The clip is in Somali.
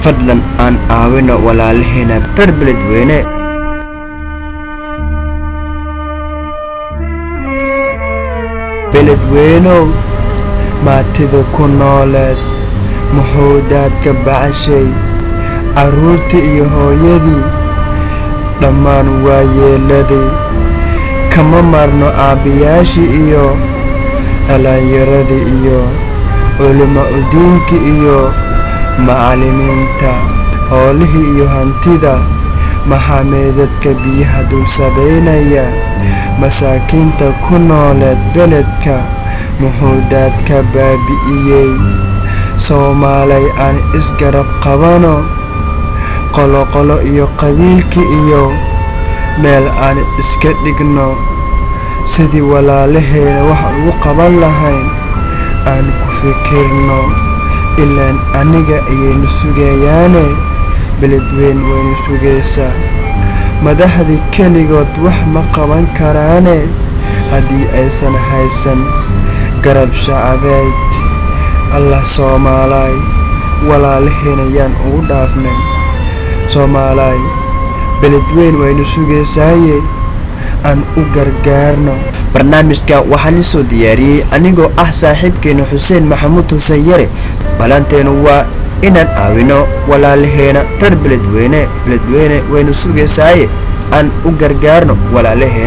Fadlan aan caawino walaalaheena reer Beledweyne. Beledweynow, maatida ku nooleed muxuu daadka bacashay? Carruurtii iyo hooyadii, dhammaan waa yeeladii. Kama marno aabbayaashii iyo dhallinyaradii iyo culimo udiinkii iyo macallimiinta. Howlihii iyo hantida maxaa meydadka biyaha dul sabaynaya? Masaakiinta ku nooleed beledka muxuu daadka baabi'iyey? Soomaalay, aan isgarab qabano, qoloqolo iyo qabiilkii iyo meel aan iska dhigno. Sidii walaalaheena wax ugu qaban lahayn aan ku fikirno, ilaan aniga ayaynu sugayaane. Beledweyne waynu sugaysaa. Madaxdii keligood wax ma qaban karaane haddii aysan haysan garab shacabeed. Allah, Soomaalaay, walaalaheena yaan ugu dhaafnay. Soomaalaay, Beledweyne waynu sugaysaaye, aan u gargaarno. Barnaamijka waxaa lisoo diyaariyey anigoo ah saaxiibkeena Xuseen Maxamuud Xuseen Yare. Balanteenu waa inaan caawino walaalaheena reer Beledweyne. Beledweyne waynu sugaysaaye, aan u gargaarno walaalaheena.